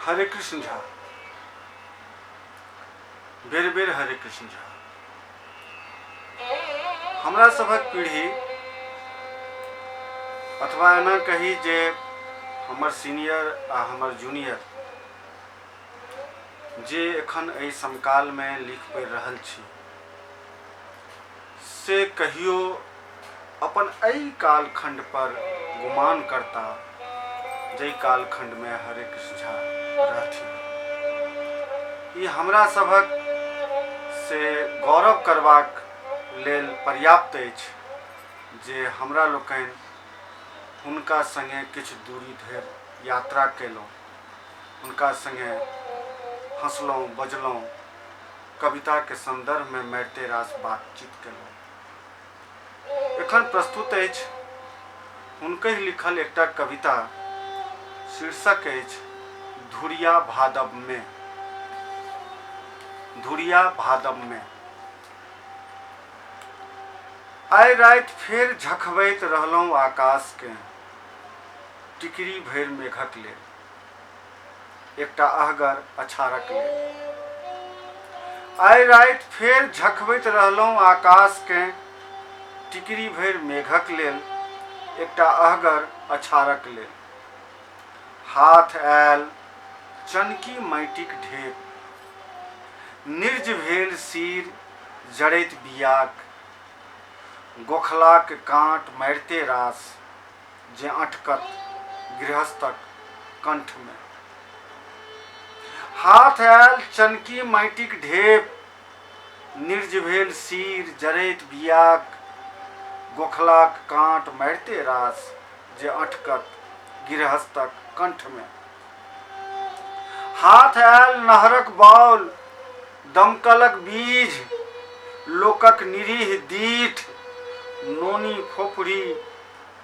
हरे कृष्ण झा। बेर बेर हरे कृष्ण झा। हमरा सभक पीढ़ी अथवा एना कही जे हमर सीनियर आ हमर जूनियर जे एखन एहि समकालमे लिख पढ़ि रहल छी से कहियो अपन एहि कालखण्ड पर गुमान करता जाहि कालखण्डमे हरे कृष्ण झा रहथिन। ई हमरा सभक से गौरव करबाक लेल पर्याप्त अछि जे हमरा लोकनि हुनका सङ्गे किछु दूरी धरि यात्रा कयलहुँ, हुनका सङ्गे हँसलहुँ बजलहुँ, कविताके सन्दर्भमे मारिते रास बातचीत कयलहुँ। एखन प्रस्तुत अछि हुनकहि लिखल एकटा कविता, शीर्षक अछि धुरिया भादवमे। धुरिया भादवमे। आइ राति फेर झखबैत रहलहुँ आकाशकेँ टिकरी भरि मेघक लेल, एकटा अहगर अछारक लेल। आइ राति फेर झखबैत रहलहुँ आकाशकेँ टिकरी भरि मेघक लेल, एकटा अहगर अछारक लेल। हाथ आयल चनकी माटिक ढेप, निर्ज भेल सिर जड़ैत बियाक, गोखलाक काँट मारिते रास जे अटकत गृहस्थक कंठमे। हाथ आयल चनकी माटिक ढेप, निर्ज भेल सिर जरैत बियाक, गोखलाक काँट मारिते रास जे अटकत गृहस्थक कंठमे। हाथ आयल नहरक बाउल, दमकलक बीज, लोकक निरीह दीठ, नोनी फोफड़ी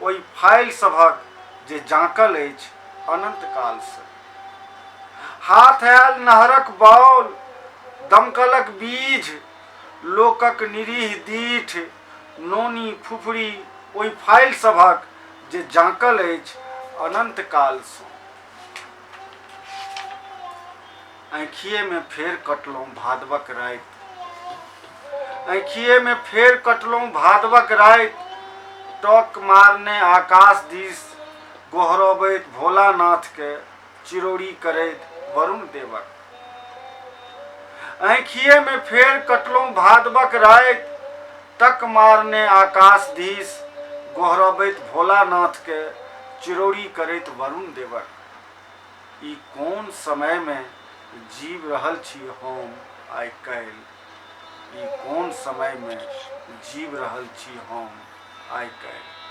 ओहि फाइल सभक जे जाँकल अछि अनंत कालसँ। हाथ आयल नहरक बाउल, दमकलक बीज, लोकक निरीह दीठ, नोनी फुफड़ी ओहि फाइल सभक जे जाँकल अछि अनंत कालसँ। आँखिएमे फेर कटलहुँ भादवक राति, आँखिएमे फेर कटलहुँ भादवक राति, टक मारने आकाश दिस गोहरबैत भोलानाथके चिरौरी करैत वरुण देवक। आँखिएमे फेर कटलहुँ भादवक राति, टक मारने आकाश दिस गोहरबैत भोलानाथके चिरौरी करैत वरुण देवक। ई कोन समयमे जीव रहल छी हम आइ काल्हि, ई कोन समयमे जीव रहल छी हम आइ काल्हि।